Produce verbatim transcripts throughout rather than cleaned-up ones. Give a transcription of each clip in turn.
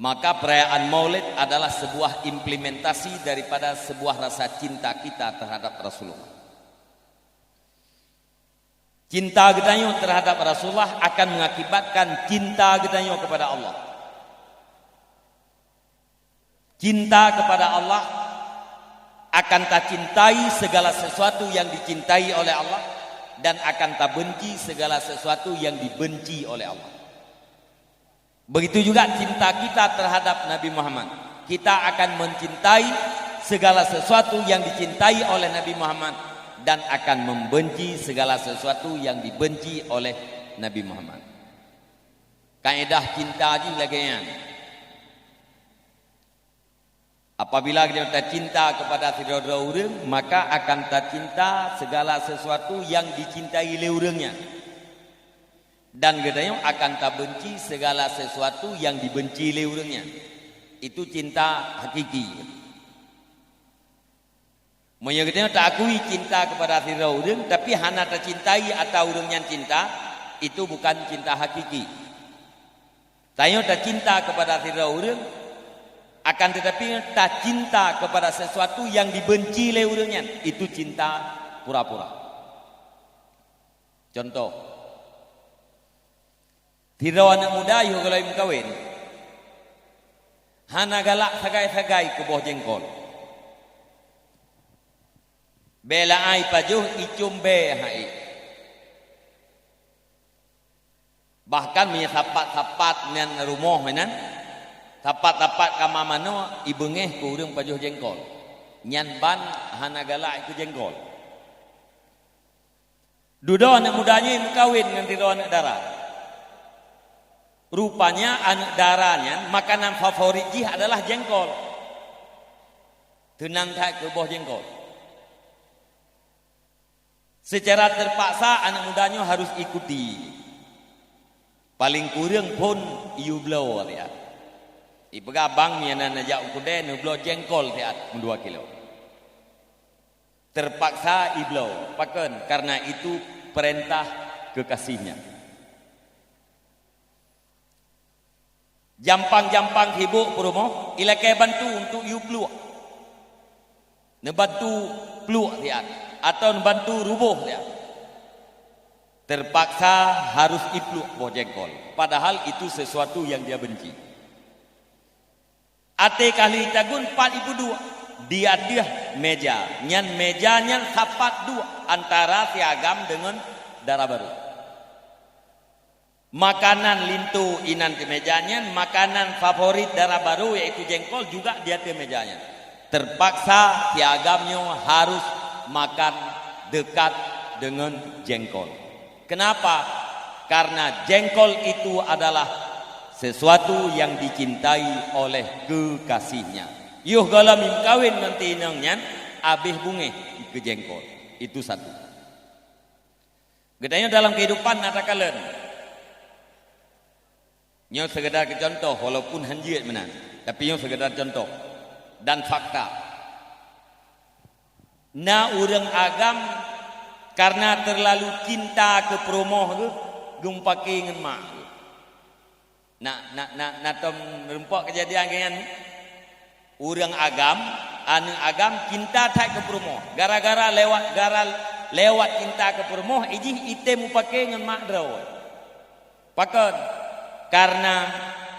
Maka perayaan Maulid adalah sebuah implementasi daripada sebuah rasa cinta kita terhadap Rasulullah. Cinta geutanyoe terhadap Rasulullah akan mengakibatkan cinta geutanyoe kepada Allah. Cinta kepada Allah akan tacintai segala sesuatu yang dicintai oleh Allah dan akan tabenci segala sesuatu yang dibenci oleh Allah. Begitu juga cinta kita terhadap Nabi Muhammad. Kita akan mencintai segala sesuatu yang dicintai oleh Nabi Muhammad dan akan membenci segala sesuatu yang dibenci oleh Nabi Muhammad. Kaedah cinta jih lagée nyan. Apabila kita cinta kepada sidroe-droe ureuëng, maka akan tacinta segala sesuatu yang dicintai lé ureuëng nyan. Dan geutanyoe akan tabenci segala sesuatu yang dibenci lé ureuëng nyan. Itu cinta hakiki. Meunyoe geutanyoe taakui cinta kepada sidroe ureuëng, tapi hana tacintai ata ureuëng nyan cinta, itu bukan cinta hakiki. Tanyoe tacinta kepada sidroe ureuëng, akan tetapi tacinta kepada sesuatu yang dibenci lé ureuëng nyan, itu cinta pura-pura. Contoh, sidroe aneuëk muda yoh gohlom meukawen, hana galak sagai-sagai keu boh jengkol. Bée la-ai pajoh, icom bée hai. Bahkan meunyoe sapat-sapat nyan rumoh nyan, sapat-sapat kama manoe, ibeungéh keu ureuëng pajoh jengkol. Nyan ban hana galak keu jengkol. Dudoe aneuëk muda nyoe meukawen ngon sidroe aneuëk dara. Rupanya aneuëk dara nyan makanan favorit jih adalah jengkol. Teunang that keu boh jengkol. Secara terpaksa aneuëk muda nyoe harus ikuti. Paling kureueng phon iyue bloe siat. Ipeugah bang nyan na jak u keudè neubloe jengkol siat meudua kilo. Terpaksa ibloe, pakon? Karena itu perintah kekasihnya. Jampang-jampang sibok peurumoh, ilakée bantu untuk iyue pluek. Neubantu pluek siat, atau neubantu ruboh siat. Terpaksa harus ipluek boh jengkol, padahal itu sesuatu yang dia benci. Até ka lheueh tagun pat ipeuduek di ateueh meja. Nyan meja nyan sapat duek antara si agam deungon dara barô. Makanan linto inan di meja nyan, makanan favorit dara barô yaitu jengkol juga di ateueh meja nyan. Terpaksa si agam nyoe harus makan dekat deungon jengkol. Kenapa? Karena jengkol itu adalah sesuatu yang dicintai oleh kekasihnya. Yoh gohlom meukawen ngon si inong nyan, abéh beungéh keu jengkol. Itu satu. Geutanyoe dalam kehidupan na takalon. Nyoe sekedar keu contoh, walaupun hanjeuet meunan, tapi nyoe sekedar contoh dan fakta. Na ureuëng agam karena terlalu cinta keu peurumoh geuh, geumeupaké ngon mak geuh. Na, na, na, na tom rumpok keujadian geuh nyan. Ureuëng agam, aneuëk agam cinta that keu peurumoh. Gara-gara lewat, gara lewat cinta keu peurumoh, ijih item meupaké ngon mak droe. Pakon? Karena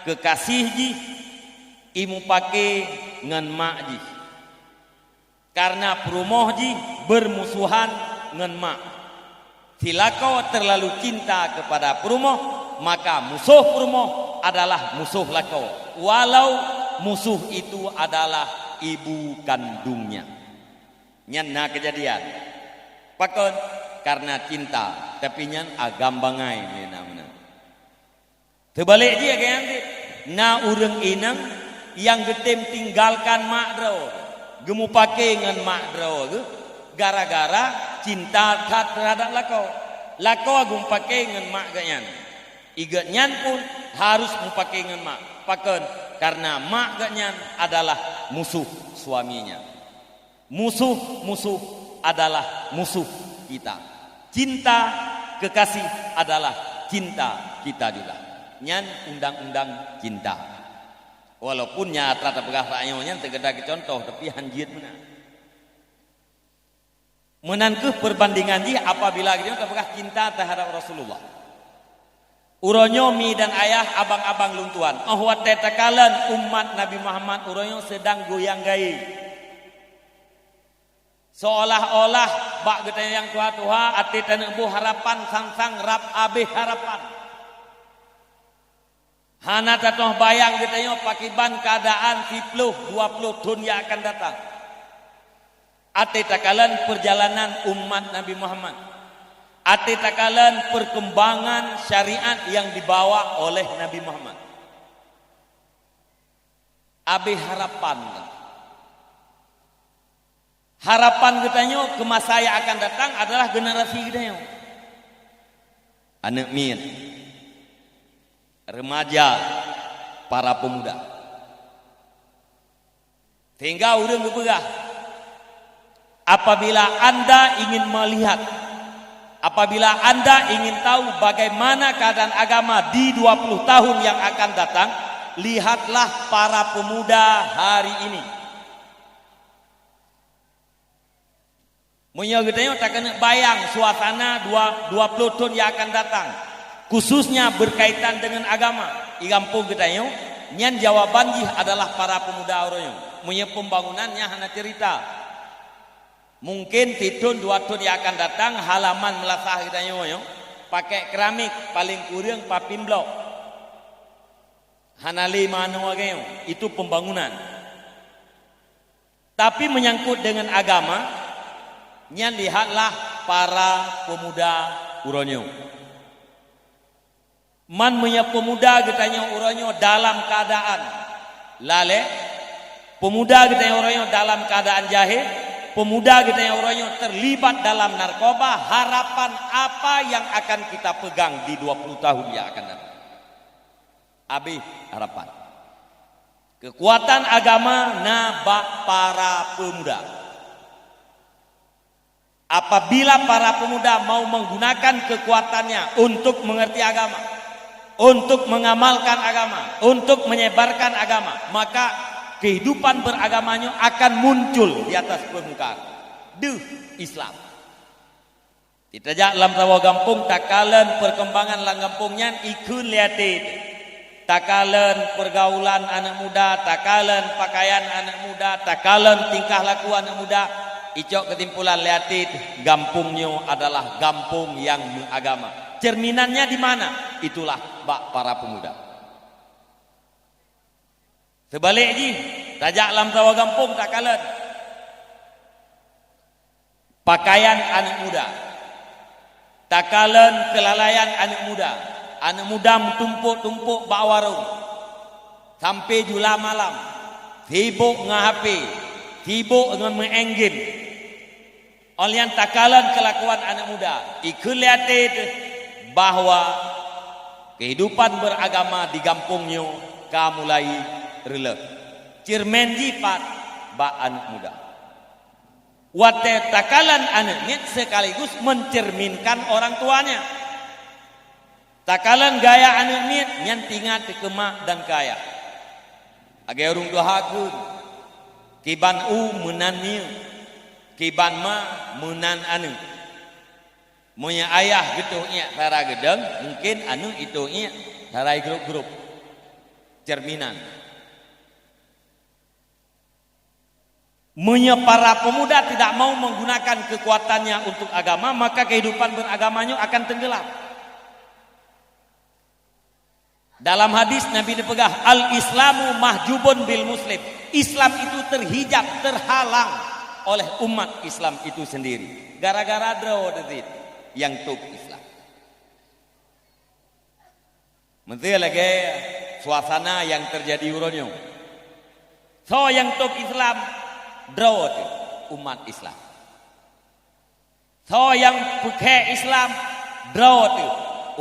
keukasih jih imeupaké ngon mak jih. Karena peurumoh jih beurmusohan ngon mak. Si lakoe terlalu cinta kepada peurumoh, maka musoh peurumoh adalah musoh lakoe, walau musoh itu adalah ibu kandungnya. Nyan na keujadian. Pakon? Karena cinta, tapi nyan agam bangai meunan. Teubalek jih lagée nyan cit, na ureuëng inong nyang geutem tinggalkan mak droe, geumeupaké ngon mak droe geuh gara-gara cinta that teuhadap lakoe. Lakoe geumeupaké ngon mak geuhnyan. Igeuhnyan pun harus meupaké ngon mak. Pakon? Karena mak geuhnyan adalah musoh suaminya. Musoh-musoh adalah musoh kita. Cinta kekasih adalah cinta kita juga. Nyan undang-undang cinta. Walaupun nyata tapeugah rakyat nyan sekedar keu contoh, tapi hanjeuet meunan. Meunan kheueh perbandingan jih apabila geutanyoe tapeugah cinta terhadap Rasulullah. Uroe nyoe mi dan ayah, abang-abang lôn tuan, óh watée takalon umat Nabi Muhammad uroe nyoe sedang goyang gaé. Seolah-olah bak geutanyoe nyang tuha-tuha, até taneuk boh harapan, sang-sang rab abéh harapan. Hana tatoh bayang geutanyoe pakriban keuadaan siploh, dua ploh thon nyang akan datang. Até takalon peurjalanan umat Nabi Muhammad. Até takalon peurkembangan syariat nyang dibawa oleh Nabi Muhammad. Abéh harapan. Harapan geutanyoe keu masa nyang akan datang adalah generasi geutanyoe. Aneuk miet, remaja, para pemuda. Sehingga ureuëng geupeugah, apabila anda ingin melihat, apabila anda ingin tahu bagaimana keadaan agama di dua puluh tahun yang akan datang, lihatlah para pemuda hari ini. Meunyoe geutanyoe takeuneuk bayang suasana dua, dua ploh thon nyang akan datang, khususnya berkaitan dengan agama, di gampông geutanyoe, nyan jawaban jih adalah para pemuda uroe nyoe. Meunyoe pembangunan nyan hana cerita. Mungkin sithon dua thon nyang akan datang, halaman meulasah geutanyoe nyoe pakai keramik, paling kureueng papin blok. Hana lé manoe lagée nyoe, itu pembangunan. Tapi menyangkut dengan agama, nyan lihatlah para pemuda uroe nyoe. Man meunyoe pemuda geutanyoe uroe nyoe dalam keadaan lalée, pemuda geutanyoe uroe nyoe dalam keadaan jahé, pemuda geutanyoe uroe nyoe terlibat dalam narkoba, harapan apa yang akan kita pegang di dua puluh tahun yang akan datang? Abéh harapan. Kekuatan agama na bak para pemuda. Apabila para pemuda mau menggunakan kekuatannya untuk mengerti agama, untuk mengamalkan agama, untuk menyebarkan agama, maka kehidupan beragamanya akan muncul di atas permukaan. Deuh Islam. Di tajak lam saboh gampông, takalon perkembangan lam gampông nyan ikheun lé até. Takalon pergaulan aneuk muda, takalon pakaian aneuk muda, takalon tingkah laku aneuk muda. Icok keusimpulan lé até, gampông nyoe adalah gampông nyang meuagama. Cerminannya di mana? Itulah bak para pemuda. Seubalek jih, tajak lam saboh gampông takalon pakaian aneuk muda, takalon keulalaian aneuk muda. Aneuk muda meutumpôk-tumpôk bak warông sampoe jula malam, sibôk ngon H P, sibôk ngon meu'en game. Óh lheueh nyan takalon keulakuan aneuk muda, ikheun lé até teuh bahwa keuhidupan beuragama di gampông nyoe ka mulai reuloh. Ceureumen jih pat bak aneuk muda. Watée takalon aneuk miet sekaligus mencerminkan orang tuanya. Takalon gaya aneuk miet nyan teuingat keu mak dan keu ayah. Lagée ureuëng tuha kheun, kiban u meunan miet, kiban ma meunan aneuk. Meunyoe ayah geutoh iék sara geudong, mungken aneuk itoh iék sara igrôp-grôp. Cerminan. Meunyoe para pemuda tidak mau menggunakan kekuatannya untuk agama, maka kehidupan beragamanya akan tenggelam. Dalam hadis Nabi dipeugah, "Al-Islamu mahjubun bil muslim." Islam itu terhijab, terhalang oleh umat Islam itu sendiri. Gara-gara droe deuh nyang tôb Islam. Meunteue lagée suasana nyang teujadi uroe nyoe. Soe nyang tôb Islam? Droe teuh umat Islam. Soe nyang peukhée Islam? Droe teuh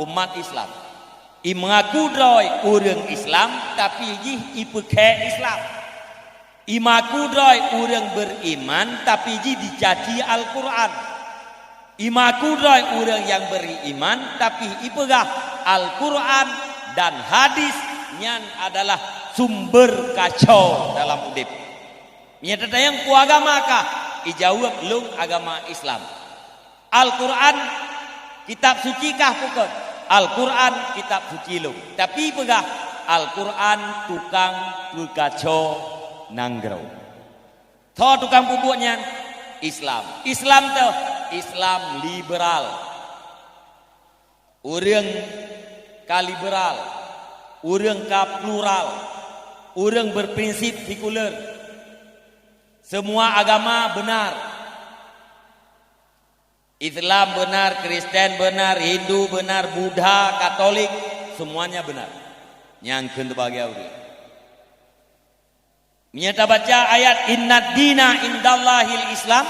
umat Islam. Imeungaku droe ureuëng Islam, tapi jih ipeukhée Islam. Imeungaku droe ureuëng beriman, tapi jih dicaci Al-Quran. Imeungaku droe ureuëng nyang beriman, tapi ipeugah Al-Quran dan hadis nyan adalah sumber kacau dalam udeb. Meunyoe tatanyong peue agama kah? Ijaweueb lôn agama Islam. Al-Quran kitab suci kah? Bukon. Al-Quran kitab suci lôn. Tapi peugah Al-Quran tukang peukaco nanggroe. Soe tukang peubuet nyan? Islam. Islam teuh Islam liberal. Ureuëng ka liberal, ureuëng ka plural, ureuëng berprinsip sekuler. Semua agama benar. Islam benar, Kristen benar, Hindu benar, Buddha, Katolik, semuanya benar. Nyang kheun teubahagia ureuëng. Meunyoe tabaca ayat, "Innad dina indallahil Islam,"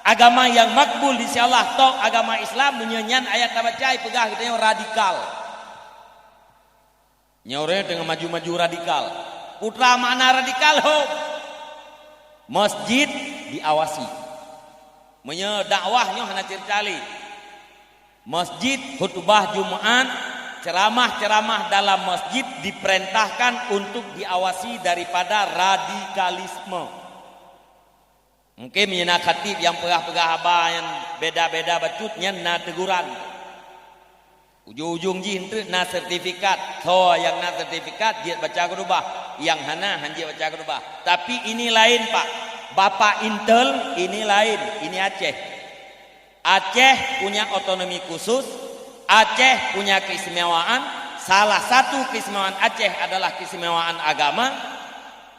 agama yang makbul di sisi Allah tok agama Islam, meunyoe nyan ayat tabaca, ipeugah geutanyoe radikal. Nyoe ureuëng teungoh maju-maju radikal. Peue makna radikal ho? Masjid diawasi. Meunyoe dakwah nyoe hana cerita lé. Masjid, khutbah Jumat, ceramah-ceramah dalam masjid diperintahkan untuk diawasi daripada radikalisme. Mungkin meunyoe na khatib nyang peugah-peugah haba nyang beda-beda bacut, nyan na teguran. Ujong-ujong jih eunteuk na sertifikat. Soe nyang na sertifikat jeuet baca khutbah, nyang hana han jeuet baca khutbah. Tapi ini lain, Pak. Bapak intel, ini lain. Ini Aceh. Aceh punya otonomi khusus, Aceh punya keistimewaan. Salah satu keistimewaan Aceh adalah keistimewaan agama.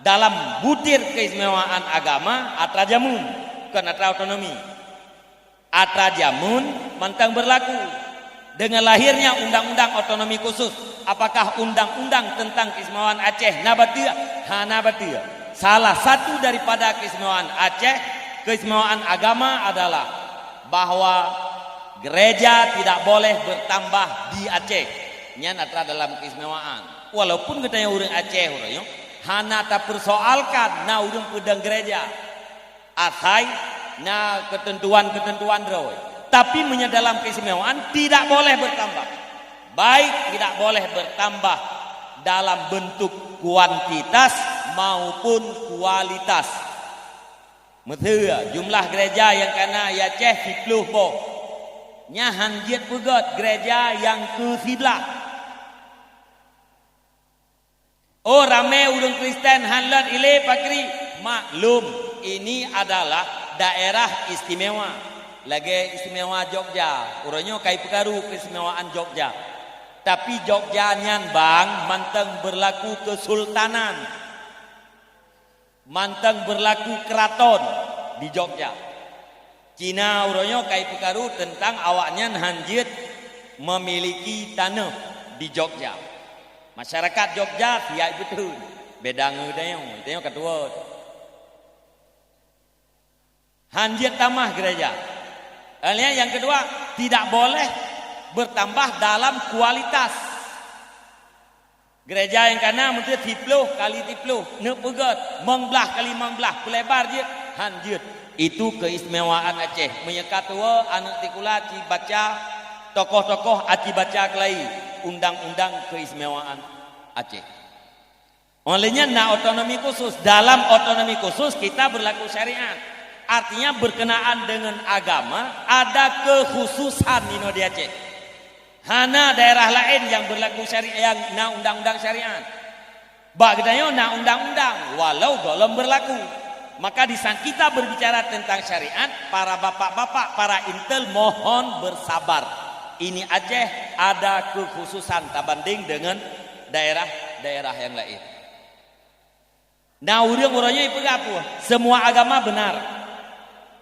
Dalam butir keistimewaan agama, atra jameun, bukan atra otonomi. Atra jameun mantong berlaku. Dengan lahirnya undang-undang otonomi khusus, apakah undang-undang tentang keistimewaan Aceh na bateue? Hana bateue. Salah satu daripada keistimewaan Aceh, keistimewaan agama adalah bahwa gereja tidak boleh bertambah di Aceh. Nyan atra dalam keistimewaan. Walaupun geutanyoe ureuëng Aceh uroe nyoe, hana tapersoalkan na ureuëng peudong gereja. Asai na ketentuan-ketentuan droe. Tapi meunyoe dalam keistimewaan tidak boleh bertambah. Baik tidak boleh bertambah dalam bentuk kuantitas maupun kualitas. Meuseu jumlah gereja nyang kana i Aceh siplôh boh. Nyan han jeuet peugét gereja nyang keusiblaih. Oh, ramé ureuëng Kristen han lôt ilée pakri. Maklum, ini adalah daerah istimewa. Lagée istimewa Jogja. Uroe nyoe ka ipeukaru keistimewaan Jogja. Tapi Jogja nyan bang mantong berlaku kesultanan. Mantong berlaku keraton di Jogja. Cina uroe nyoe ka ipeukaru teuntang awaknyan han jeuet memiliki tanoh di Jogja. Masyarakat Jogja siat beutôi, beda ngon tanyoe, tanyoe ka tuwö. Han jeuet tamah gereja. Kemudian yang kedua, tidak boleh bertambah dalam kualitas. Gereja nyang kana meuseuti siplôh kali siplôh, neuk peugét, limong blaih kali limong blaih, peulebar jeuet, han jeuet. Itu keistimewaan Aceh. Meunyoe ka tuwö, aneuk sikula ci baca, tokoh-tokoh aci baca keulai undang-undang keistimewaan Aceh. Oleh nyan na otonomi khusus. Dalam otonomi khusus kita berlaku syariat. Artinya berkenaan dengan agama ada kekhususan inoe di Aceh. Hana daerah laén nyang berlaku syariat, nyang na undang-undang syariat. Bak geutanyoe na undang-undang, walau gohlom berlaku. Maka di saat kita berbicara tentang syariat, para bapak-bapak, para intel mohon bersabar. Ini Aceh ada kekhususan tabanding dengan daerah-daerah nyang laén. Na ureuëng uroe nyoe ipeugah peue? Semua agama benar.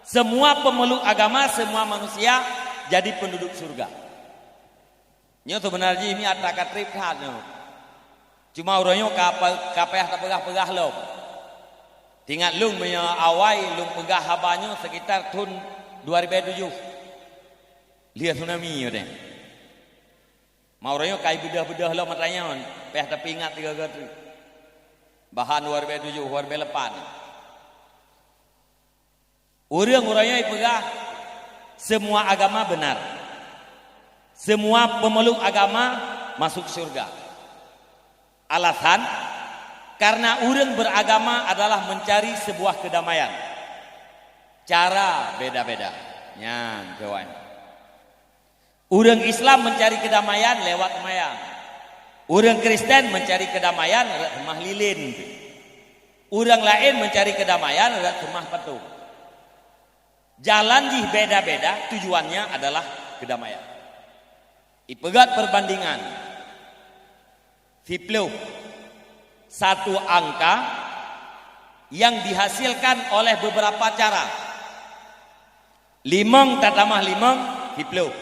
Semua pemeluk agama, semua manusia jadi penduduk surga. Nyoe seubeuna jih miat that ka treb that nyoe. Cuma uroe nyoe ka pa-, ka payah tapeugah-peugah lom. Teuingat lôn meunyoe awai lôn peugah haba nyoe sekitar thon dua ribu tujoh. Lheueh tsunami uroe nyoe. Ma uroe nyoe ka ibeudôh-beudôh lom atra nyoe, payah tapeuingat tiga kali. Bahkan dua ribu tujoh, dua ribu lapan. Ureuëng uroe nyoe ipeugah, semua agama benar. Semua pemeluk agama masuk syurga. Alasan, Karena ureuëng beragama adalah mencari sebuah kedamaian. Cara beda-beda. Nyan, jawab. Ureuëng Islam mencari kedamaian lewat sembahyang. Ureuëng Kristen mencari kedamaian lewat seumah lilin. Ureuëng laén mencari kedamaian lewat seumah patung. Jalan jih beda-beda, tujuannya adalah kedamaian. Ipeugét perbandingan. Siploh. Satu angka yang dihasilkan oleh beberapa cara. Limong tatamah limong, siploh.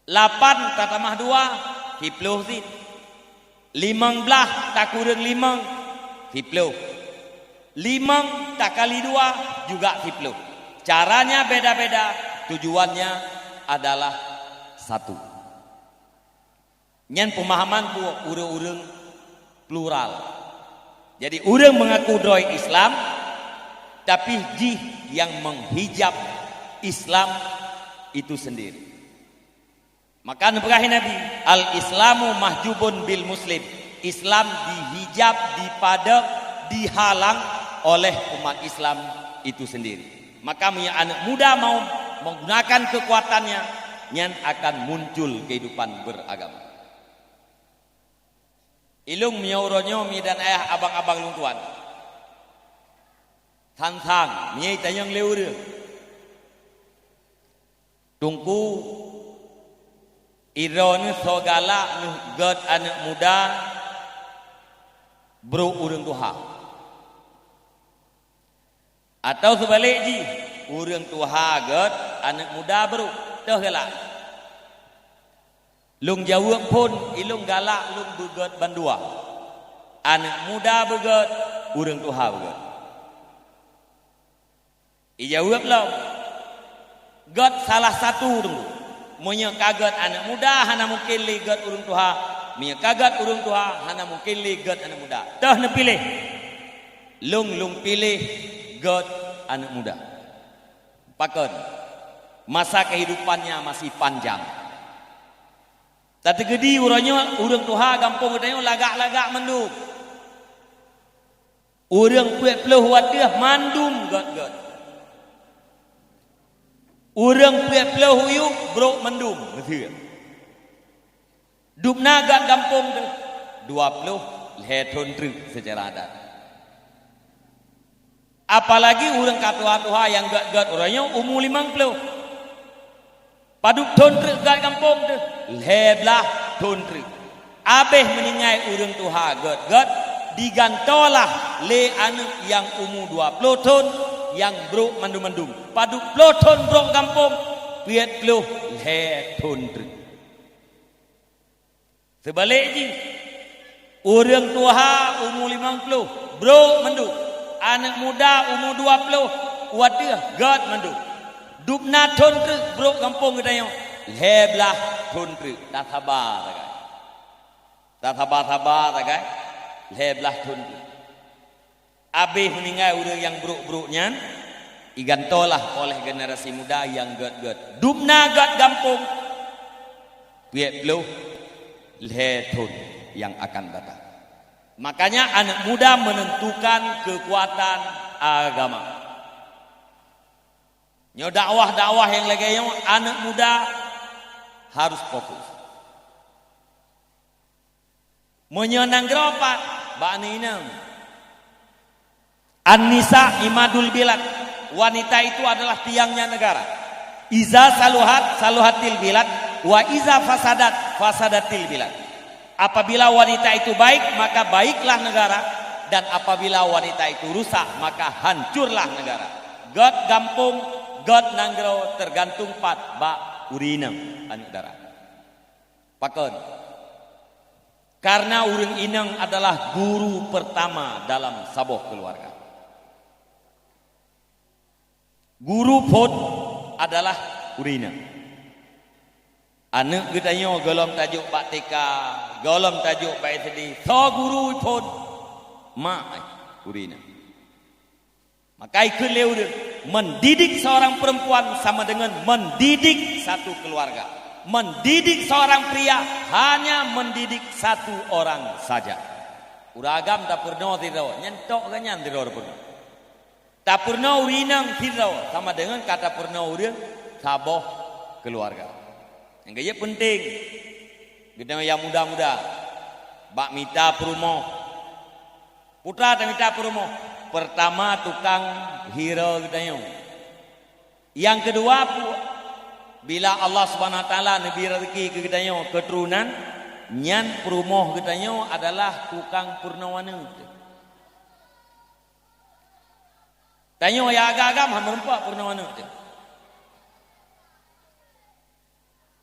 Lapan tatamah dua, siploh cit. Limong blaih takureueng limong, siploh. Limong takali dua, juga siploh. Caranya beda-beda, tujuannya adalah satu. Nyan peumahaman buet ureuëng-ureuëng plural. Jadi, ureuëng mengaku droe Islam, tapi jih yang menghijab Islam itu sendiri. Maka neupeugah Nabi, "Al-Islamu mahjubun bil muslim." Islam dihijab, dipadab, dihalang oleh umat Islam itu sendiri. Maka meunyoe aneuk muda mau menggunakan kekuatannya, nyan akan muncul kehidupan beragama. Ilong meunyoe uroe nyoe mi dan ayah abang-abang lôn tuan. Sang-sang, meunyoe itanyong lé ureuëng. Teungku, droeneuh soe galak neuh gét aneuk muda brok ureuëng tuha? Atawa seubalek jih, ureuëng tuha gét aneuk muda brok, toh galak? Lôn jaweueb phon, ilong galak lôn beugét bandua. Aneuk muda beugét, ureuëng tuha beugét. Ijaweueb lom, gét salah satu teungku. Meunyoe ka gét aneuk muda, hana mungken lé gét ureuëng tuha. Meunyoe ka gét ureuëng tuha, hana mungken lé gét aneuk muda. Toh neupiléh. Lôn, lôn piléh gét aneuk muda. Pakon? Masa kehidupannya masih panjang. Tateukeudi uroe nyoe ureuëng tuha gampông geutanyoe lagak-lagak mandum. Ureuëng peuet ploh wateueh mandum gét-gét. Ureuëng peuet ploh uyueb brok mandum, meuseue. Dubna gét gampông teuh dua ploh lhée thon treuk seucara adat. Apalagi ureuëng ka tuha-tuha nyang gét-gét uroe nyoe umu limong ploh. Padub thon treuk gét gampông teuh? Lhée blaih thon treuk. Abéh meuninggai ureuëng tuha gét-gét, digantoe lah lé aneuk nyang umu dua ploh thon nyang brok mandum-mandum. Padub ploh thon brok gampông? Peuet ploh lhée thon treuk. Seubalek jih, ureuëng tuha umu limong ploh, brok mandum. Aneuk muda umu dua ploh, wateueh gét mandum. Dubna thon treuk brok gampông geutanyoe, lhée blaih thon treuk. Tasaba sagai. Tasaba-saba sagai, lhée blaih thon treuk. Abéh meuninggai ureuëng nyang brok-brok nyan, igantoe lah oleh generasi muda nyang gét-gét. Dubna gét gampông, peuet ploh lhée thon nyang akan datang. Makanya aneuk muda menentukan kekuatan agama. Nyoe dakwah-dakwah nyang lagée nyoe, aneuk muda harus fokus. Meunyoe nanggroe pat, bak aneuk inong. An-nisa imadul bilad. Wanita itu adalah tiangnya negara. Iza saluhat, saluhatil bilad, wa iza fasadat, fasadatil bilad. Apabila wanita itu baik, maka baiklah negara, dan apabila wanita itu rusak, maka hancurlah negara. Gét gampông, gét nanggroe, tergantung pat bak ureuëng inong, aneuk dara. Pakon? Karena ureuëng inong adalah guru pertama dalam saboh keluarga. Guru phon adalah ureuëng inong. Aneuk geutanyoe gohlom tajok bak T K, gohlom tajok bak S D, soe guru phon? Mak, ureuëng inong. Maka ikheun lé ureuëng, mendidik seorang perempuan sama dengan mendidik satu keluarga. Mendidik seorang pria hanya mendidik satu orang saja. Ureuëng agam tapeurunoe sidroe, nyan tok geuh nyan sidroe tapeurunoe. Tapeurunoe ureuëng inong sidroe sama deungon ka tapeurunoe ureuëng saboh keuluwarga. Nyang keujeuet peunteng, geutanyoe nyang muda-muda bak mita peurumoh. Peue tamita peurumoh? Peurtama tukang hireue geutanyoe. Nyang keudua, pu-, bila Allah Subhanahu Wa Taala neubri rezeki keu geutanyoe keuturonan, nyan peurumoh geutanyoe adalah tukang peurunoe aneuëk. Tanyoe nyang agam-agam hana meurumpok peurunoe aneuëk teuh.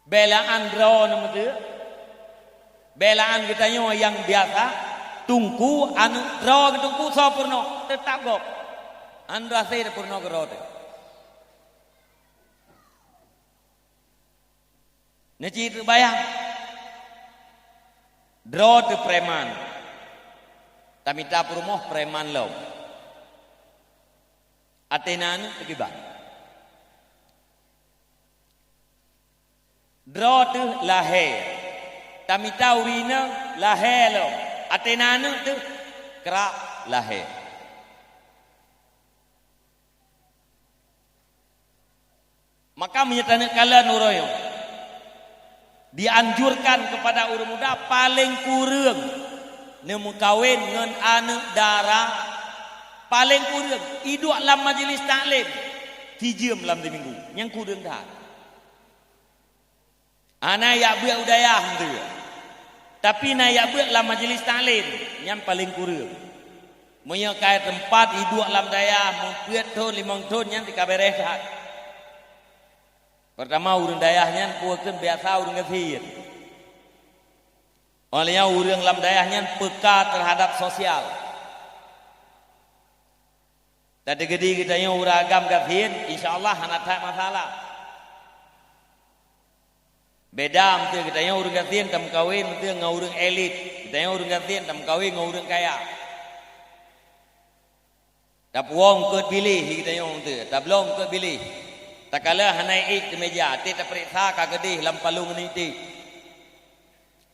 Beulaan droeneuh meuteuk, beulaan geutanyoe nyang biasa, teungku, aneuëk droe geuteungku soe peurunoe, teutab gob. Hana hase tapeurunoe keudroe teuh. Neucit teubayang. Droe teuh preman. Tamita peurumoh preman lom. Até na aneuëk teukiban. Droe teuh lahé. Tamita ureuëng inong lahé lom. Até na aneuëk teuh krak lahé. Maka meunyoe taneuk kalon uroe nyoe, dianjurkan kepada ureuëng muda paleng kureueng neumeukawen ngon aneuëk dara, paleng kureueng iduek lam majelis taklim sijeuem lam diminggu, nyang kureueng that. Hana jak beuet u dayah meuteuk, tapi na jak beuet lam majelis taklim, nyan paleng kureueng. Meunyoe ka teumpat iduek lam dayah meupeuet thon limong thon, nyan tika bereh that. Peurtama, ureuëng dayah nyan peue kheun biasa ureuëng gasien. Óh lheueh nyan ureuëng lam dayah nyan peka teuhadap sosial. Tadeungoe geutanyoe ureuëng agam gasien, insya Allah hana that masalah. Beda meuteuk geutanyoe ureuëng gasien tameukawen meuteuk ngon ureuëng elit. Geutanyoe ureuëng gasien tameukawen ngon ureuëng kaya. Tapuwoe eungkot biléh geutanyoe meuteuk, tabloe eungkot biléh. Takalon hana ék teumeja, até tapareksa ka keudeh lam palong ngon iték.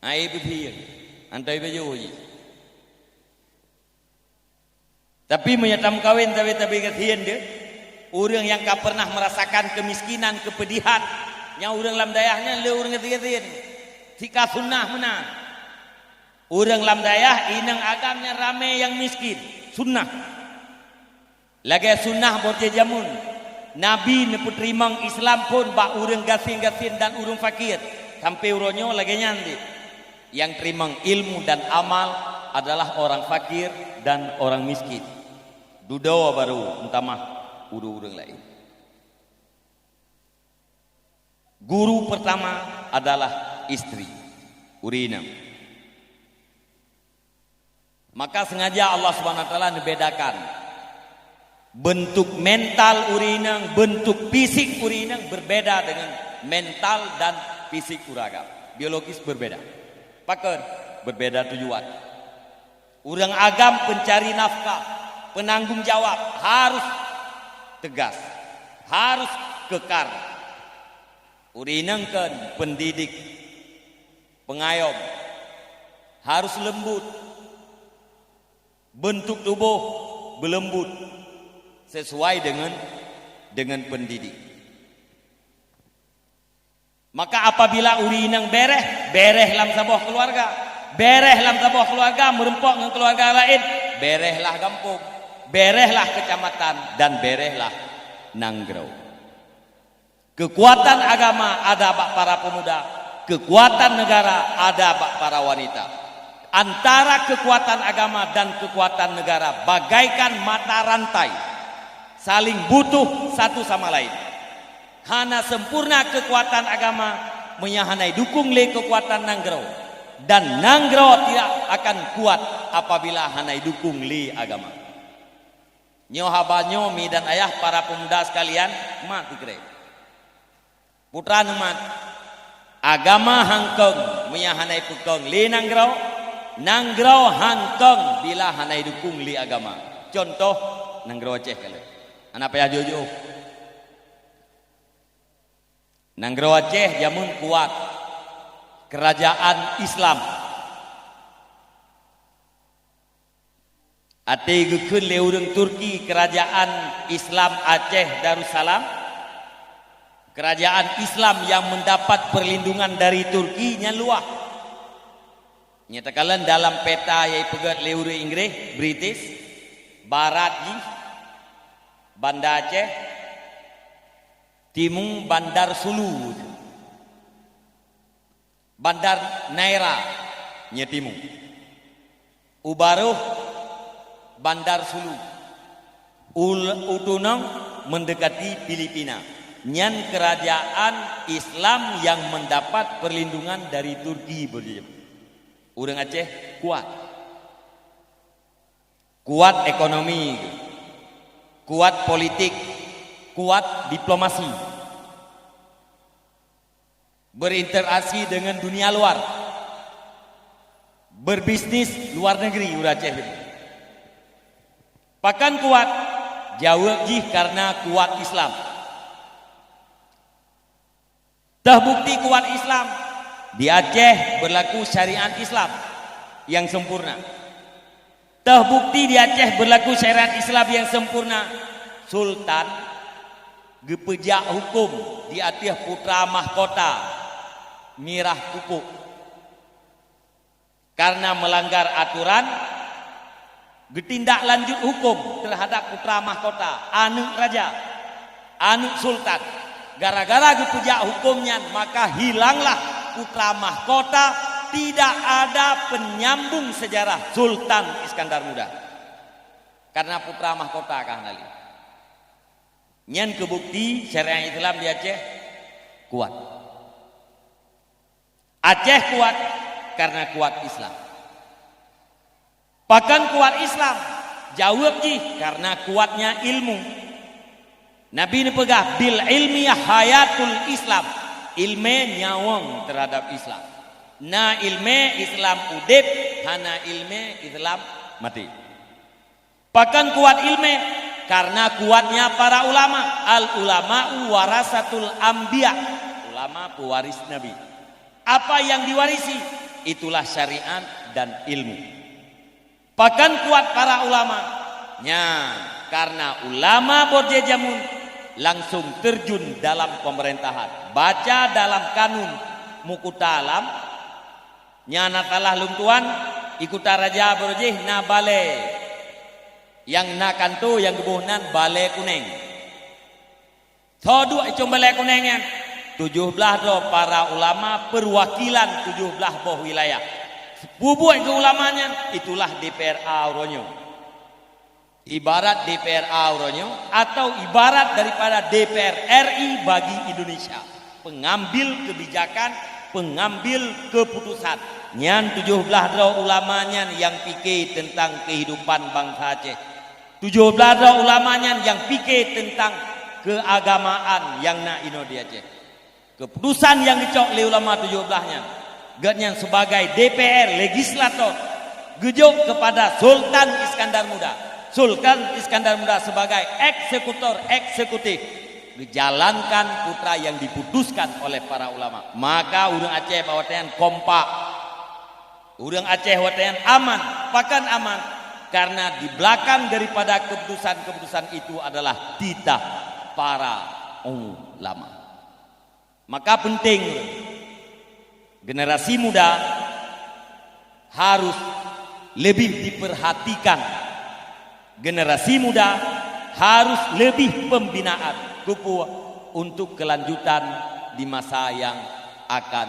Hai beusieng, hana ibajoe jih. Tapi meunyoe tameukawen sabe-sabe gasien deuh, ureuëng nyang ka peureunah meurasakan keumiskinan, keupeudihan, nyang ureuëng lam dayah nyan le ureuëng gasien-gasien. Sika sunnah meunan. Ureuëng lam dayah inong agam nyan ramé nyang miskin. Sunnah. Lagée sunnah boh jameun, Nabi neupeuteurimong Islam phon bak ureuëng gasien-gasien dan ureuëng fakir. Sampoe uroe nyoe lagée nyan deuh. Nyang teurimong ilmu dan amal adalah orang fakir dan orang miskin. Dudoe barô meutamah ureuëng-ureuëng laén. Guru pertama adalah istri, ureuëng inong. Maka sengaja Allah Subhanahu Wa Taala neubedakan bentuk mental ureuëng inong, bentuk fisik ureuëng inong berbeda dengan mental dan fisik ureuëng agam. Biologis berbeda. Pakon? Berbeda tujuan. Ureuëng agam pencari nafkah, penanggung jawab, harus tegas, harus kekar. Ureuëng inong kon pendidik, pengayom, harus lembut, bentuk tuboh beuleumbut sesuai dengan, dengan pendidik. Maka apabila ureuëng inong bereh, bereh lam saboh keuluwarga. Bereh lam saboh keuluwarga, meurumpok ngon keuluwarga laén, berehlah gampông, berehlah keucamatan, dan berehlah nanggroe. Keukuatan agama ada bak para peumuda, keukuatan neugara ada bak para wanita. Antara keukuatan agama dan keukuatan neugara bagaikan mata rantai, saling butuh satu sama lain. Hana sempurna keukuatan agama meunyo hana idukong lé keukuatan nanggroe, dan nanggroe tidak akan kuat apabila hana idukong lé agama. Nyoe haba nyoe, mi dan ayah, para peumuda sekalian, mat sikrek. Putra neumat, agama han kong meunyo hana ipeukong lé nanggroe, nanggroe han kong bila hana idukong lé agama. Cuntoh, nanggroe Aceh kalon. Hana payah jiôh-jiôh. Nanggroe Aceh jameun kuat, keurajaan Islam. Até geukheun lé ureuëng Turki Kerajaan Islam Aceh Darussalam, kerajaan Islam yang mendapat perlindungan dari Turki nyan luwah. Nyatakan dalam peta nyang ipeugét lé ureuëng Inggréh, British, barat jih Banda Aceh, timu Bandar Sulu, Bandar Naira nyang timu, u barôh Bandar Sulu, u tunong mendekati Filipina. Nyan kerajaan Islam yang mendapat perlindungan dari Turki. Ureuëng Aceh kuat. Kuat ekonomi, kuat politik, kuat diplomasi. Berinteraksi dengan dunia luar. Berbisnis luar negeri ureuëng Aceh. Pakon kuat? Jaweueb jih karena kuat Islam. Teubukti kuat Islam, di Aceh berlaku syariat Islam yang sempurna. Teubukti di Aceh berlaku syariat Islam yang sempurna, sultan geupeujak huköm di ateueh putra mahkota Mirah Pupuk. Karena melanggar aturan, geutindak lanjut huköm terhadap putra mahkota, aneuëk raja, aneuëk sultan. Gara-gara geupeujak huköm nyan, maka hilanglah putra mahkota, tidak ada penyambung sejarah Sultan Iskandar Muda. Karena putra mahkota ka hana lé. Nyan keubukti syariat Islam di Aceh kuat. Aceh kuat karena kuat Islam. Pakon kuat Islam? Jaweueb jih karena kuatnya ilmu. Nabi neupeugah, "Bil ilmi hayatul Islam." Ilmé nyawöng terhadap Islam. Na ilmé Islam udeb, hana ilmé Islam maté. Pakon kuat ilmé? Karena kuatnya para ulama. Al ulama'u warasatul anbiya. Ulama pewaris Nabi. Apa yang diwarisi? Itulah syariat dan ilmu. Pakon kuat para ulama? Nyan, karena ulama bôh jameun langsung terjun dalam pemerintahan. Baca dalam kanun Mukuta Alam, nyan na salah lôn tuan, i Kuta Raja bôh jih na balée. Nyang na kantô nyang geuboh nan Balée Kuneng. Soe duek i cong Balée Kuneng nyan? Tujoh blaih droe para ulama perwakilan tujoh blaih boh wilayah. Peubuet keu ulama nyan, itulah D P R A uroe nyoe. Ibarat D P R A uroe nyoe atau ibarat daripada D P R R I bagi Indonesia, pengambil kebijakan, pengambil keputusan. Nyan tujoh blaih droe ulama nyan nyang pike teuntang kehidupan bansa Aceh. Tujoh blaih droe ulama nyan nyang pike teuntang keagamaan nyang na inoe di Aceh. Keputusan nyang geucok lé ulama tujoh blaih nyan, gobnyan sebagai D P R, legislator, geujok kepada Sultan Iskandar Muda. Sultan Iskandar Muda sebagai eksekutor eksekutif, geujalankan putra nyang diputuskan oleh para ulama. Maka ureuëng Aceh bak watée nyan kompak. Ureuëng Aceh watée nyan aman. Pakon aman? Karena di belakang daripada keputusan-keputusan itu adalah titah para ulama. Maka penting, generasi muda harus lebih diperhatikan. Generasi muda harus lebih pembinaan, keupeue, untuk kelanjutan di masa yang akan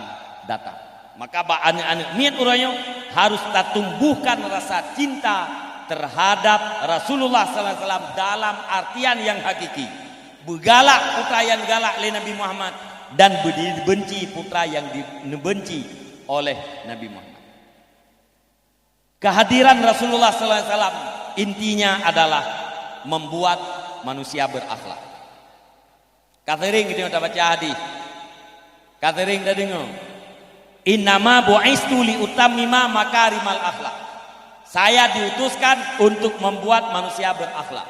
datang. Maka bak aneuëk-aneuëk miet uroe nyoe harus tatumbuhkan rasa cinta terhadap Rasulullah sallallahu alaihi wasallam dalam artian yang hakiki. Beugalak putra nyang galak lé Nabi Muhammad dan beubenci putra nyang di-, neubenci oleh Nabi Muhammad. Kehadiran Rasulullah sallallahu alaihi wasallam intinya adalah membuat manusia berakhlak. Ka sering geutanyoe tabaca hadis. Ka sering tadeungoe, "Innama bu'istu li utammima makarimal akhlak." Saya diutuskan untuk membuat manusia berakhlak.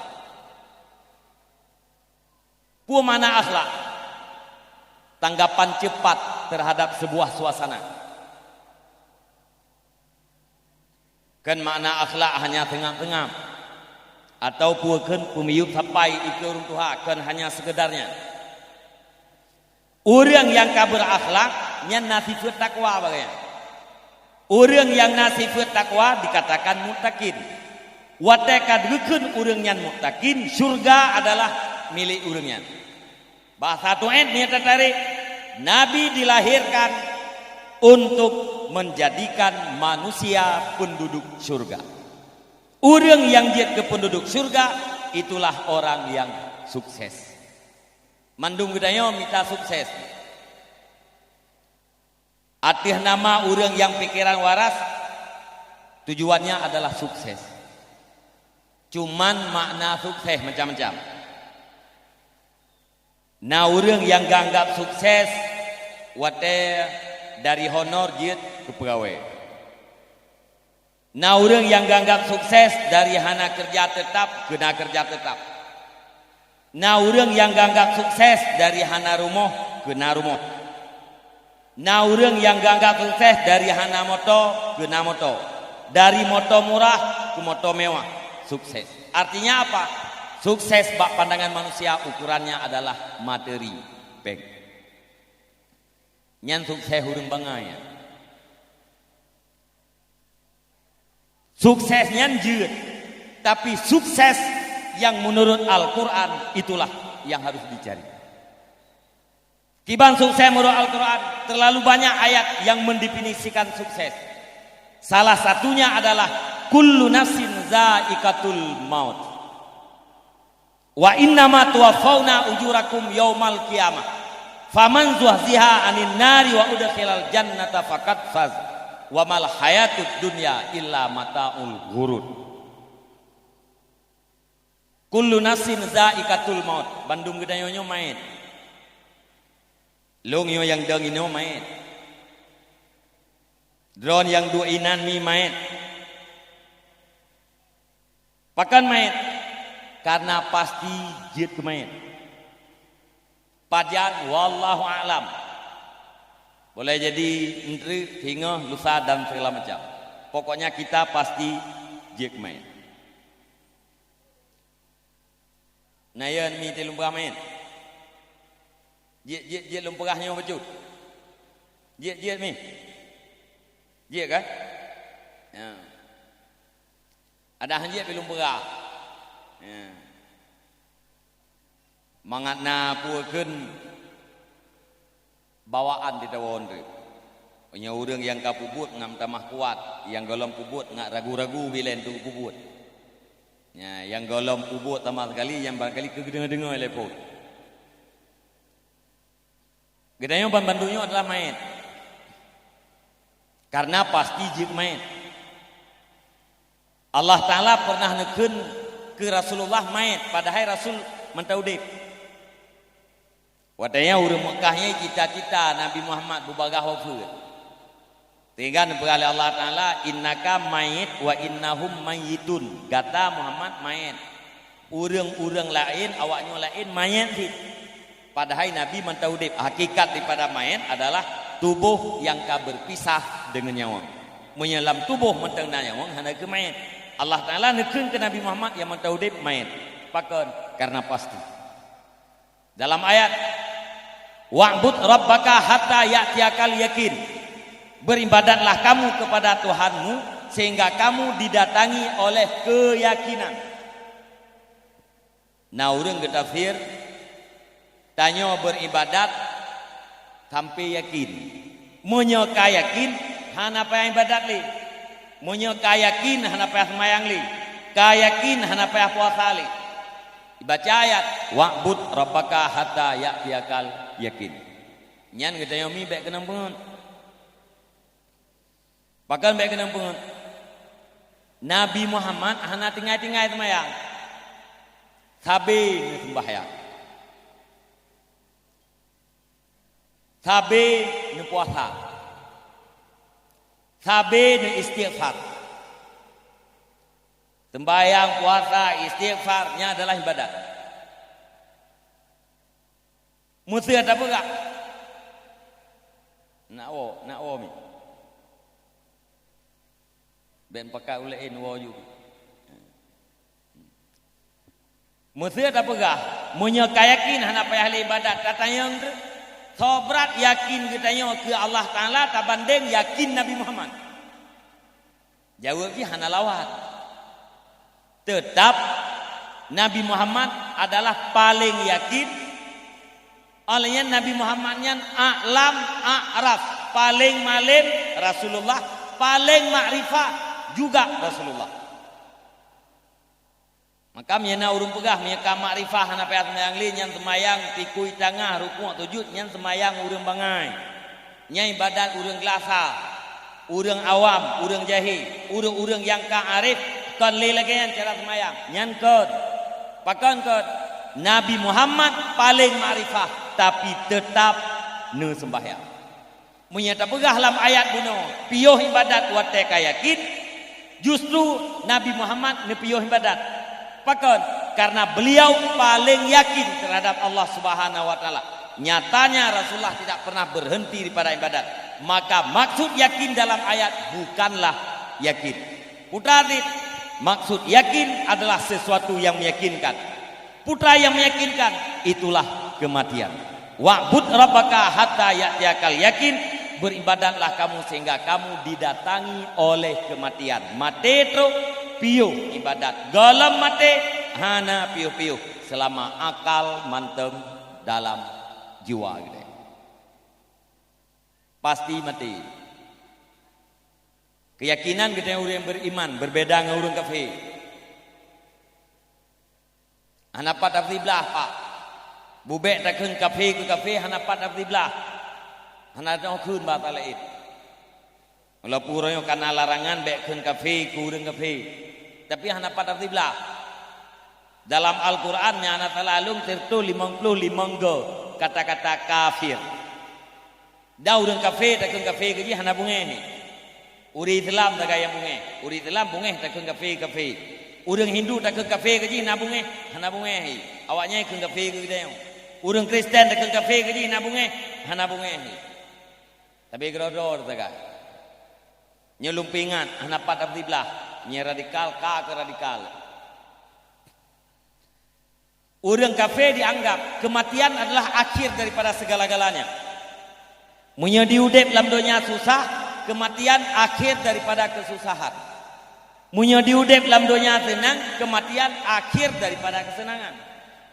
Peue makna akhlak? Tanggapan cepat terhadap sebuah suasana. Kan makna akhlak hanya seungab-seungab. Atawa peue kheun peumiyueb sapai ikeue ureuëng tuha, kon hanya sekedar nyan. Ureuëng nyang ka beurakhlak, nyan na sifeuet takwa bagai nyan. Ureuëng nyang na sifeuet takwa dikatakan muttaqin. Watée ka geukheun ureuëng nyan muttaqin, syurga adalah milék ureuëng nyan. Bahasa tuet nyang tatarék, Nabi dilahirkan untuk menjadikan manusia penduduk syurga. Ureuëng nyang jeuet keu penduduk syurga, itulah orang yang sukses. Mandum geutanyoe mita sukses. Ateueh nama ureuëng nyang pikeran waras, tujuannya adalah sukses. Cuman makna sukses macam-macam. Na ureuëng nyang geuanggab sukses watée dari honor jeuet keu peugawée. Na ureuëng nyang geuanggab sukses dari hana keureuja teutap keu na keureuja teutap. Na ureuëng nyang geuanggab sukses dari hana rumoh keu na rumoh. Na ureuëng nyang geuanggab sukses dari hana moto keu na moto, dari moto murah keu moto mewah. Sukses. Artinya apa? Sukses bak pandangan manusia ukurannya adalah materi, bank. Nyan sukses ureuëng bangai nyan. Sukses nyan jeuet, tapi sukses yang menurut Al-Quran itulah yang harus dicari. Kiban sukses menurut Al-Quran, terlalu banyak ayat yang mendefinisikan sukses. Salah satunya adalah kullu nafsin zaikatul maut. Wa innama tuwaffauna ujurakum yaumal qiyamah. Faman zuhziha anin nari wa udkhilal jannata faqad faz. Wa mal hayatud dunya illa mataul ghurur. Kullu nafsin zaikatul maut. Bandum geutanyoe nyoe manyét. Lôn nyoe nyang dong inoe manyét. Droe nyang duek inan mi manyét. Pakon manyét? Karena pasti jeuet keu manyét. Pajan, wallahu a'lam. Boleh jadi eunteuk, singoh, lusa dan segala macam. Pokoknya kita pasti jeuet keu manyét. Na yön mi tileueng peugah manyét. Jeuet, jeuet, jeuet lôn peugah nyoe bacut. Jeuet, jeuet mi. Jeuet kan? Ya. Ada han jeuet pi lôn peugah. Ya. Mangat na peue kheun bawaan di tawoe nyoe. Meunyoe ureuëng nyang ka peubuet ngat meutamah kuat, nyang gohlom peubuet ngat ragu-ragu bilén tu peubuet. Ya, nyang gohlom peubuet sama sekali, nyang barangkali keu geudeungoe-deungoe lé phon. Geutanyoe ban bandum nyoe adalah manyét. Karena pasti jeuet manyét. Allah Ta'ala pernah neukheun keu Rasulullah manyét, padahai Rasul mantong udeb. Watée nyan ureuëng Meukah nyan cita-cita Nabi Muhammad beubagaih wafeuet. Sehingga neupeugah lé Allah Ta'ala, "Innaka mayyit wa innahum mayyitun." Gata Muhammad manyét. Ureuëng-ureuëng laén, awaknyoe laén manyét cit. Padahai Nabi mantong udeb. Hakikat daripada manyét adalah tuboh nyang ka berpisah deungon nyawöng. Meunyoe lam tuboh mantong na nyawöng, hana keu manyét. Allah Ta'ala neukheun keu Nabi Muhammad nyang mantong udeb manyét. Pakon? Karena pasti. Dalam ayat, "Wa'bud rabbaka hatta ya'tiyakal yakin." Beribadatlah kamu kepada Tuhanmu sehingga kamu didatangi oleh keyakinan. Na ureuëng geutafsir, tanyoe beribadat sampai yakin. Meunyoe ka yakin, hana payah ibadat lé. Meunyoe ka yakin, hana payah seumayang lé. Ka yakin, hana payah puasa lé. Ibaca ayat, "Wa'bud rabbaka hatta ya'tiyakal yakin." Nyan geutanyoe mi bék keunong peungeut. Pakon bék keunong peungeut? Nabi Muhammad hana tinggai-tinggai seumayang. Sabe neuseumbahyang. Sabe neupuasa. Sabe neuistighfar. Seumbahyang, puasa, istighfar, nyan adalah ibadat. Meusé tapeugah. Nak woe, nak woe mi. Bék pakat ulée woe ju. Meuseu tapeugah, meunyoe ka yakin hana payah lé ibadat, tatanyong treuk, soe brat yakin geutanyoe keu Allah Taala tabandeng yakin Nabi Muhammad? Jaweueb jih hana lawat. Teutab, Nabi Muhammad adalah paleng yakin. Óh lheueh nyan Nabi Muhammad nyan a'lam, a'raf, paleng malem Rasulullah, paleng makrifah juga Rasulullah. Maka meunyoe na ureuëng peugah, meunyoe ka makrifah hana payah seumayang lé, nyan seumayang tikui tangah, rukuk, sujud, nyan seumayang ureuëng bangai. Nyan ibadat ureuëng glasa, ureuëng awam, ureuëng jahé, ureuëng-ureuëng nyang ka arif, kon lé lagée nyan cara seumayang. Nyan kon. Pakon kon? Nabi Muhammad paleng makrifah, tapi teutab neuseumbahyang. Meunyoe tapeugah lam ayat bunoe, piôh ibadat watée ka yakin, justru Nabi Muhammad neupiôh ibadat. Pakon? Karena beliau paling yakin terhadap Allah Subhanahu wa Taala. Nyatanya, Rasulullah tidak pernah berhenti daripada ibadat. Maka, maksud yakin dalam ayat bukanlah yakin. Putra dit, maksud yakin adalah sesuatu yang meyakinkan. Putra yang meyakinkan, itulah kematian. "Wa'bud rabbaka hatta ya'tiyakal yakin," beribadatlah kamu sehingga kamu didatangi oleh kematian. Maté trok, piôh ibadat. Gohlom maté, hana piôh-piôh selama akal mantong dalam jiwa geutanyoe. Pasti maté. Keuyakinan geutanyoe ureuëng beriman berbeda ngon ureuëng kafé. Hana pat tapeusiblah, Pak. Bubek takheun kafé keu kafé, hana pat tapeusiblah. Hana teuh kheun basa laén. Walaupun uroe nyoe kana larangan bék kheun kafé keu ureuëng kafé, tapi hana pat tapeusiblah. Dalam Al-Quran nyang hana salah lôn sireutoh limong ploh limong go kata-kata kafir. Dan ureuëng kafé takheun kafé keu jih hana beungéh. Ureuëng Islam sagai nyang beungéh. Ureuëng Islam beungéh takheun kafé, kafé. Ureuëng Hindu takheun kafé keu jih na beungéh, hana beungéh. Awaknyan kheun kafé keu geutanyoe. Ureuëng Kristen takheun kafé keu jih na beungéh, hana beungéh. Tapi keudroe-droe sagai. Nyoe lôn peuingat, hana pat tapeusiblah. Nyang radikal ka keu radikal. Ureuëng kafé dianggap kematian adalah akhir daripada segala-galanya. Meunyoe di udeb lam donya susah, kematian akhir daripada kesusahan. Meunyoe di udeb lam donya seunang, kematian akhir daripada kesenangan.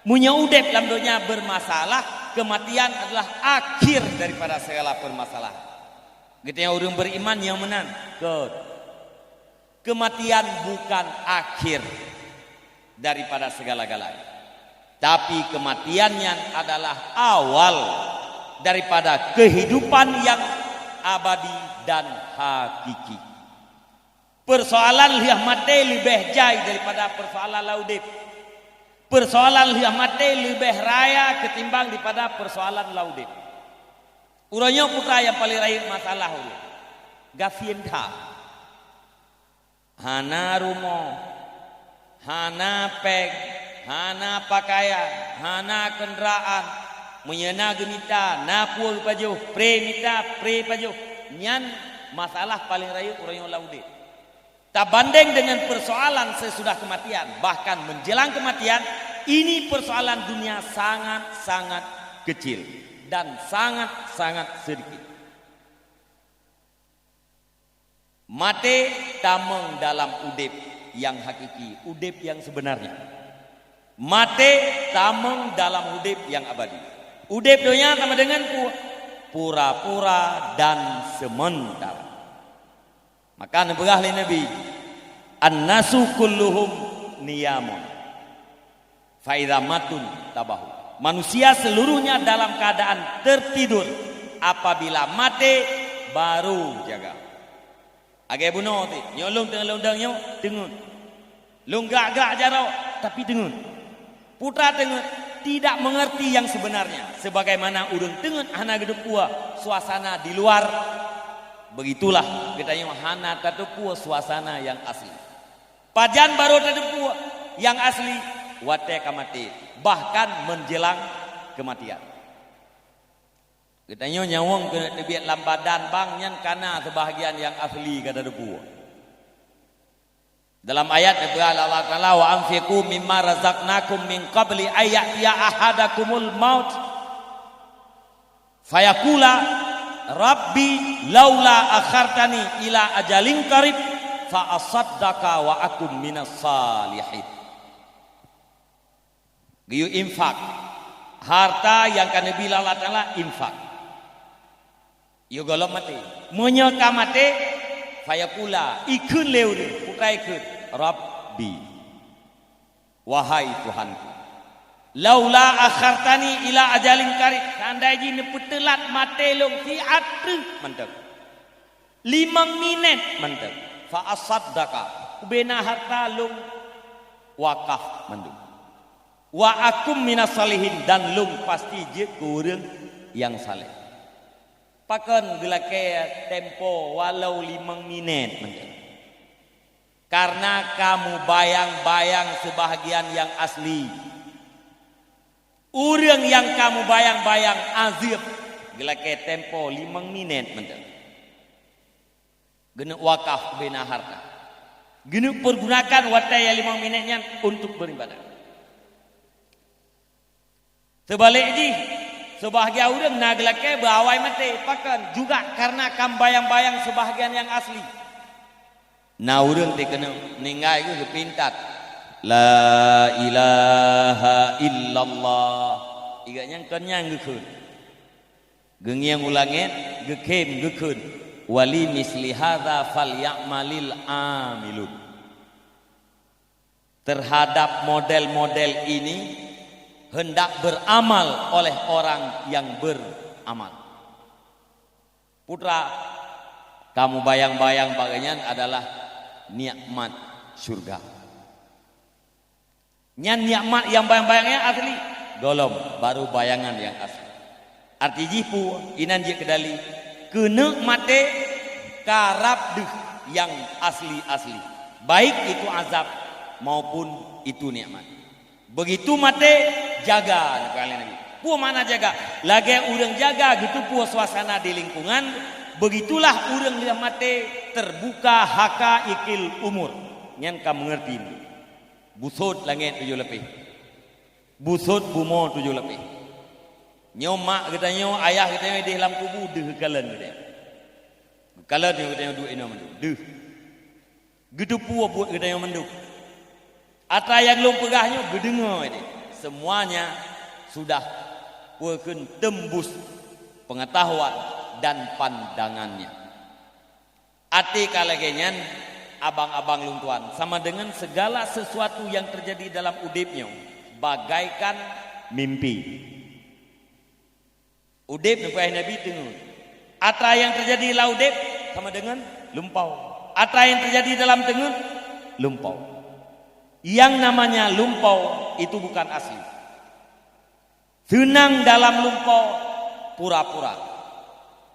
Meunyoe udeb lam donya bermasalah, kematian adalah akhir daripada segala permasalahan. Geutanyoe ureuëng beriman nyang meunan, kon. Kematian bukan akhir daripada segala-galanya, tapi kematian nyan adalah awal daripada kehidupan yang abadi dan hakiki. Persoalan lheueh maté leubeh jai daripada persoalan lam udeb. Persoalan lheueh maté leubeh raya ketimbang daripada persoalan lam udeb. Uroe nyoe putra nyang paleng rayeuk masalah ulôn. Gasien that. Hana rumoh, hana péng, hana pakaian, hana keundaraan. Meunyoe na geumita, na peue geupajoh, pré mita, pré pajoh. Nyan masalah paleng rayeuk uroe nyoe lam udeb. Tabandeng dengan persoalan sesudah kematian, bahkan menjelang kematian, ini persoalan dunia sangat-sangat kecil dan sangat-sangat sedikit. Maté tamong dalam udeb nyang hakiki, udeb nyang sebenarnya. Maté tamong dalam udeb nyang abadi. Udeb donya sama dengan pu-, pura-pura dan sementara. Maka neupeugah lé Nabi, "An-nasu kulluhum niyamun, fa idza matun tabahu." Manusia seluruhnya dalam keadaan tertidur, apabila maté baru jaga. Lagée bunoe teuh, nyoe lôn teungoh lôn dong nyoe, teungeut. Lôn grak-grak jaroe, tapi teungeut. Putra teungeut tidak mengerti yang sebenarnya. Sebagaimana ureuëng teungeut hana geuteupeue suasana di luar, begitulah geutanyoe hana tateupeue suasana nyang asli. Pajan barô tateupeue nyang asli? Watée ka maté, bahkan menjelang kematian. Geutanyoe nyawöng keuneuk teubiet lam badan bang nyan kana seubahagian nyang asli ka tateupeue. Dalam ayat geupeugah lé Allah Taala, "Wa anfiqu mimma razaqnakum min qabli ay ya'tiya ahadakumul maut fayaqula rabbi laula akhartani ila ajalin qarib fa asaddaqa wa akum minas salihin." Geuyue infak. Harta nyang ka neubi lé Allah Taala, infak. Yôh gohlom maté. Meunyoe ka maté, fayaqula, ikheun lé ureuëng, peue ikheun, "Rabbi, wahai Tuhanku, laula akhartani ila ajalin qarib, seandai jih neupeuteulat maté lôn siat treuk mantong, limong minét mantong, fa asaddaqa, ubena harta lôn wakaf mandum, wa akum minas salihin, dan lôn pasti jeuet keu ureuëng nyang saleh." Pakon geulakée tempo walau limong minét mantong? Karena ka mubayang-bayang seubahgian nyang asli. Ureuëng nyang ka mubayang-bayang azeub geulakée tempo limong minét mantong. Geuneuk wakaf ubena harta. Geuneuk pergunakan watée nyang limong minét nyan untuk beribadah. Seubalek jih, seubahgian ureuëng na geulakée beuawai maté, pakon juga karena ka mubayang-bayang seubahgian nyang asli. Na ureuëng teuh keuneuk meuninggai geuh geupintat, "La ilaha illallah." Igak nyan kon nyan geukheun. Geungieng u langét, geukhém geukheun, "Wali misli hadza falyamalil amilun." Terhadap model-model ini hendak beramal oleh orang yang beramal. Putra, kamu bayang-bayang bagian adalah nikmat syurga. Nyan nikmat nyang bayang-bayang nyang asli, gohlom baru bayangan nyang asli. Arti jih peue? Inan jeuet keu dali, keuneuk maté karab deuh nyang asli-asli, baik itu azab maupun itu nikmat. Begitu maté, jaga, neupeugah lé Nabi. Peue makna jaga? Lagée ureuëng jaga geuteupeue suasana di lingkungan, begitulah ureuëng lheueh maté terbuka haqaiqil umur. Nyan ka meungerti. Busot langét tujoh lapéh. Busot bumoe tujoh lapéh. Nyoe mak geutanyoe, ayah geutanyoe ideh lam kubu deuh geukalon geutanyoe. Geukalon nyoe geutanyoe duek inoe mandum. Deuh. Geuteupeue buet geutanyoe mandum. Atra nyang lôn peugah nyoe geudeungoe ideh. Semuanya sudah peue kheun tembus pengetahuan dan pandangannya. Até ka lagée nyan, abang-abang lôn tuan, sama dengan segala sesuatu yang terjadi dalam udeb nyoe bagaikan mimpi. Udeb neupeugah Nabi teungeut. Atra nyang teujadi lam udeb sama dengan lumpau. Atra nyang teujadi dalam teungeut, lumpau. Yang namanya lumpau itu bukan asli. Seunang dalam lumpau pura-pura.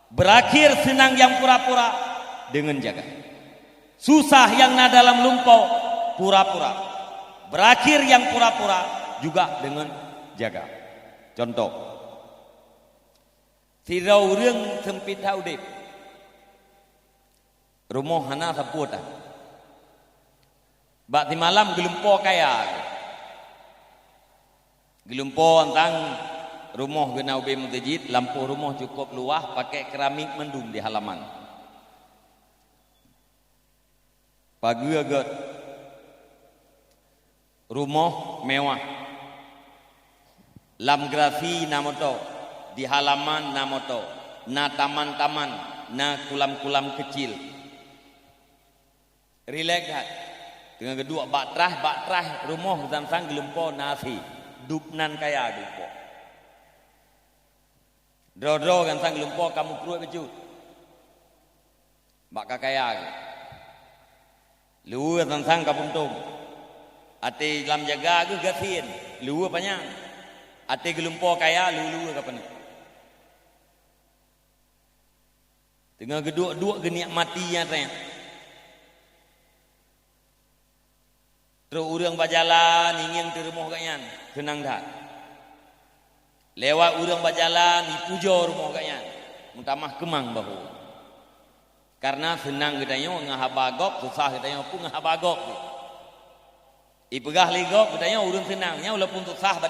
Berakhir seunang nyang pura-pura deungon jaga. Susah nyang na dalam lumpau pura-pura. Berakhir nyang pura-pura juga deungon jaga. Contoh, sidroe ureuëng seumpit that udeb. Rumoh hana sapeue tan. Bak simalam geulumpo kaya. Geulumpo teuntang rumoh geuh na ubé meuseujid, lampôh rumoh cukôp luwah, pakék keramik mandum di halaman. Pageue gét. Rumoh mewah. Lam garasi na moto, di halaman na moto, na taman-taman, na kulam-kulam keucil. Rilek that. Teungoh geuduek bak traih, bak traih rumoh geusansang geulumpo na até. Dub nan kaya geulumpo. Droe-droe geusansang geulumpo ka meupruet bacut. Bak ka kaya geuh. Luweue sansang ka puntông. Até lam jaga geuh gasien, luweue panyang. Até geulumpo kaya, luweue-luweue ka paneuk. Teungoh geuduek-duek geunikmati nyang treb. Trok ureuëng bak jalan, ingieng teuh rumoh geuh nyan, seunang that. Lewat ureuëng bak jalan, ipujoe rumoh geuh nyan, meutamah keumang bahô. Karena seunang geutanyoe ngon haba gob, susah geutanyoe pun ngon haba gob. Ipeugah lé gob, geutanyoe ureuëng seunang, nyan walaupun susah bak